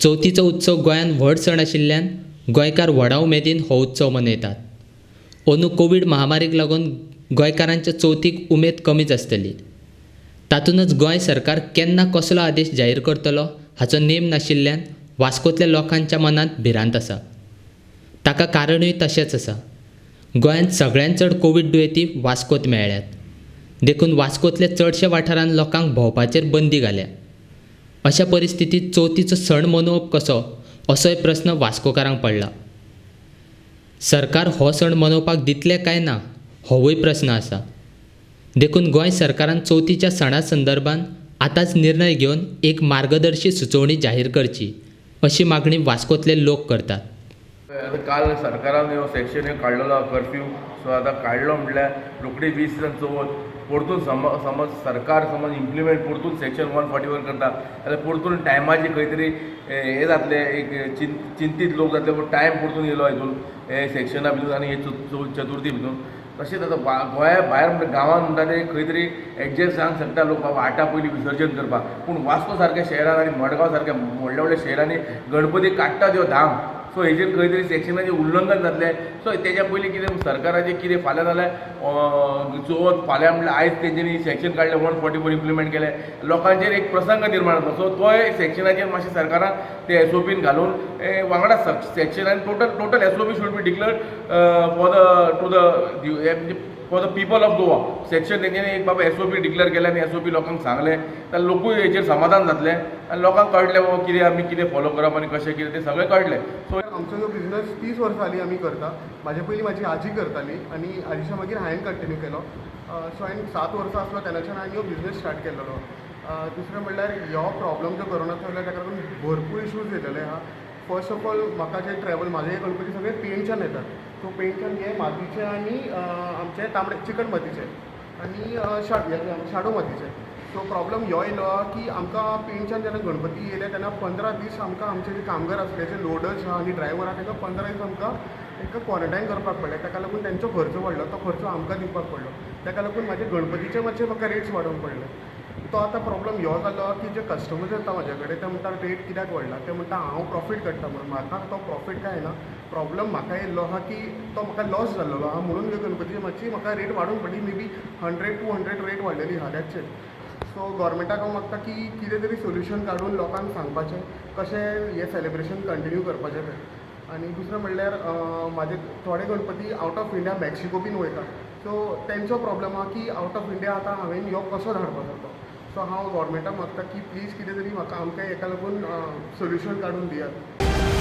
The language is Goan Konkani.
चवथीचो उत्सव गोंयांत व्हड सण आशिल्ल्यान गोंयकार व्हडा उमेदीन हो उत्सव मनयतात. अंदू कोवीड महामारीक लागून गोंयकारांच्या चवथीक उमेद कमीच आसतली. तातूंतच गोंय सरकार केन्ना कसलो आदेश जाहीर करतलो हाचो नेम नाशिल्ल्यान वास्कोंतल्या लोकांच्या मनांत भिरांत आसा. ताका कारणूय तशेंच आसा. गोंयांत सगळ्यांत चड कोवीड दुयेंती वास्कोत मेळ्ळ्यात. देखून वास्कोंतल्या चडशे वाठारांत लोकांक भोंवपाचेर बंदी घाल्या. अशा परिस्थितींत चवथीचो सण मनोवप कसो असोय प्रस्न वास्कोकारांक पडला. सरकार हो सण मनोवपाक दितले काय ना होवूय प्रस्न आसा. देखून गोंय सरकारान चवथीच्या सणा संदर्भात आतांच निर्णय घेवन एक मार्गदर्शी सुचोवणी जाहीर करची अशी मागणी वास्कोतले लोक करतात. आतां काल सरकारान ह्यो सेक्शन ह्यो काडलेलो कर्फ्यू, सो आतां काडलो म्हटल्यार रोखडी 20 दिसान चवथ परतून समज सरकार समज इम्प्लिमेंट परतून सेक्शन 144 करता जाल्यार परतून टायमाची खंय तरी हें जातलें, एक चिंतीत लोक जातले, पूण टायम परतून येयलो हितून हे सेक्शना भितून आनी हे चतुर्थी भितून. तशेंच आतां गोंया भायर म्हणटा गांवांत म्हणटा ते खंय तरी एडजस्ट जावंक शकता लोक, बाबा आठा पयलीं विसर्जन करपाक. पूण वास्को सारक्या शहरान आनी मडगांव सारक्या व्हडल्या व्हडल्या शहरांनी गणपती काडटा त्यो 10, सो हेजेर खंय तरी सेक्शनाचें उल्लंघन जातलें. सो तेज्या पयलीं कितें सरकाराचें कितें फाल्यां जाल्यार चवथ फाल्यां म्हणल्यार आयज तेंच्यांनी सेक्शन काडलें 144 इम्प्लिमेंट केलें, लोकांचेर एक प्रसंग निर्माण जाता. सो तोय सेक्शनाचेर मातशें सरकारान ते एसओपीन घालून वांगडा सेक्शनान total SOP should be declared for the to the for the people of Goa. Section तेंच्यांनी एक बाबा एसओपी डिक्लेअर केलें आनी एसओपी लोकांक सांगलें जाल्यार लोकूय हेचेर समाधान जातलें आनी लोकांक कळटलें बाबा कितें आमी कितें फॉलो करप आनी कशें कितें तें सगळें कळटलें. सो आमचो जो बिजनस 30 वर्सां जालीं आमी करता. म्हाजे पयलीं म्हाजी आजी करताली आनी आजीच्या मागीर हांवें कंटिन्यू केलो. सो हांवें 7 वर्सां आसलो तेन्नाच्यान हांवें हो बिजनस स्टार्ट केल्लो. दुसरें म्हणल्यार हो प्रॉब्लम जो कोरोनाचो येयला ताका लागून भरपूर इश्यूज येयलेले आहा. फर्स्ट ऑफ ऑल म्हाका जे ट्रॅवल म्हाजे गणपती सगळे पेंटच्यान येतात. सो पेंटच्यान हे मातीचे आनी आमचे तांबडे चिकन मातीचे आनी शाडो मातीचे. सो प्रॉब्लम ह्यो येयलो आहा की आमकां पेंटच्यान जेन्ना गणपती येयले तेन्ना 15 दीस आमकां आमचे जे कामगार आसले, जे लोडर्स आहा आनी ड्रायव्हर आहा, तांकां 15 दीस आमकां तांकां क्वॉरंटायन करपाक पडलें. ताका लागून तेंचो खर्च वाडलो, तो खर्च आमकां दिवपाक पडलो. ताका लागून म्हाजे गणपतीचे मातशे म्हाका रेट्स वाडोवंक पडले. तो आतां प्रॉब्लम ह्यो जालो की जे कस्टमर्स येता म्हाजे कडेन ते म्हणटा रेट कित्याक वाडला, ते म्हणटा हांव प्रॉफीट काडटा म्हणून. म्हाका तो प्रॉफीट काय ना, प्रॉब्लम म्हाका येयल्लो आहा की तो म्हाका लॉस जाल्लो आहा म्हणून ह्यो गणपतीची मातशी म्हाका रेट वाडोवंक पडली. मे बी 100-200 रेट वाडलेली आहा, that's it. सो गव्हर्मेंटाक हांव मागता की कितें तरी सोल्युशन काडून लोकांक सांगपाचें कशें हें सेलिब्रेशन कंटिन्यू करपाचें तें. आनी दुसरें म्हणल्यार म्हाजे थोडे Ganpati out of India Mexico बीन वयता. सो तेंचो प्रॉब्लम आहा की आउट ऑफ इंडिया आतां हांवें ह्यो कसो धाडपाचो तो. सो हांव गव्हर्मेंटाक मागता की प्लीज कितें तरी म्हाका आमकां हेका लागून सोल्युशन काडून दियात.